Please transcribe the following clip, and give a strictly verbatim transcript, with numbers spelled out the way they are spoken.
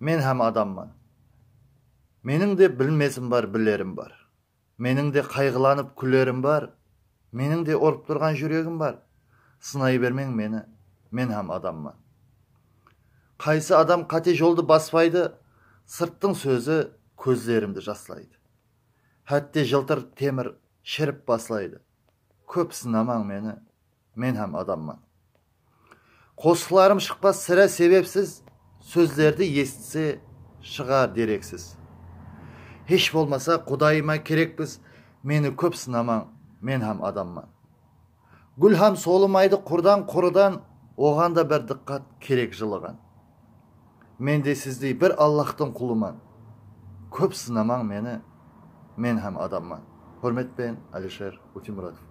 Men hám adamman. Meniń de bilmesim bar, bilerim bar. Meniń de qayǵılanıp kúlerim bar. Meniń de urıp turǵan júregim bar. Sınay bermeń meni, men hám adamman. Qaysı adam qáte joldı baspaydı, sırttıń sózi kózlerimdi jaslaydı. Hátte jıltır temir shirip baslaydı. Kóp sınamań meni, men hám adamman. Qosıqlarım shıqpas sirá sebepsiz, sózlerdi esitse, shıǵar dereksiz. Hesh bolmasa, Qudayıma kerekpiz, meni kóp sınamań, men hám adamman. Gúl hám solımaydı qurdan-qurıdan, oǵan da bir dıqqat kerek jılıǵan. Men de sizdey bir Allahtıń qulıman. Kóp sınamań meni, men hám adamman. Húrmet penen, Alisher Utimuratov.